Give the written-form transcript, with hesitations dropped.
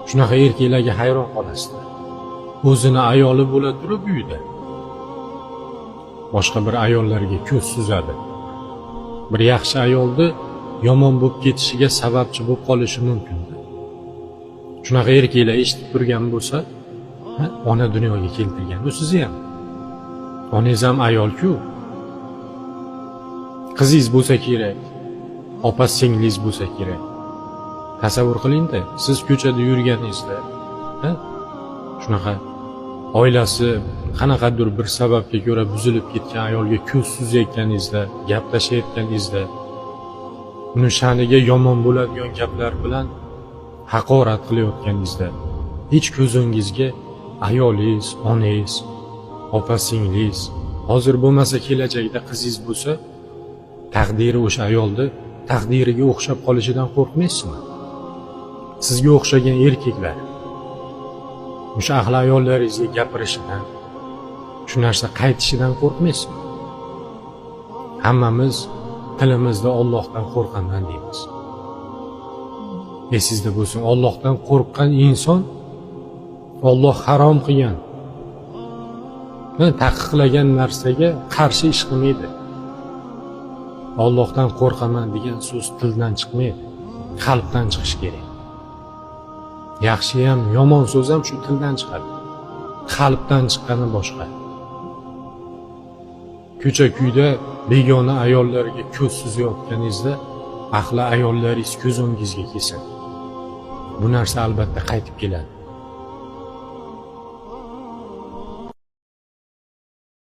Shunaqa erkaklarga hayron qolasizlar. O'zini ayoli bo'la turib uyda boshqa bir ayollarga ko'z suzadi. Bir yaxshi ayolni yomon bo'lib ketishiga sababchi bo'lib qolishi mumkin. Shunaqa erkaklar eshitib turgan bo'lsa, ona dunyoga keltirgan u sizni ham. Onangiz ham ayol-ku. Qizingiz bo'lsa kerak, opa singlingiz bo'lsa kerak. Tasavvur qiling-da, siz ko'chada yurganingizda, shunaqa oilasi qanaqadir bir sababga ko'ra buzilib ketgan ayolga ko'z suzayotganingizda, gap tashlayotganingizda, uni sha'niga yomon bo'ladigan gaplar bilan haqorat qilayotganingizda, hech ko'zingizga ayolingiz, onangiz, opa singlingiz, hozir bo'lmasa kelajakda qizingiz bo'lsa, taqdiri o'sha ayolni taqdiriga o'xshab qolishidan qo'rqmaysizmi? Sizga o'xshagan erkaklar o'sha ahli ayollaringizga gapirishidan, shu narsa qaytishidan qo'rqmaysizmi? Hammamiz tilimizda Allohdan qo'rqaman deymiz. Esingizda bo'lsin, Allohdan qo'rqqan inson Alloh harom qilgan, taqiqlagan narsaga qarshi ish qilmaydi. Allohdan qo'rqaman degan so'z tildan chiqmaydi, qalbdan chiqishi kerak. Yaxshi ham, yomon so'z ham shu tildan chiqadi. Qalbdan chiqqani boshqa. Ko'cha kuyda begona ayollarga ko'z suzayotganingizda ahli ayollaringiz ko'z o'ngingizga kelsin. Bu narsa albatta qaytib keladi.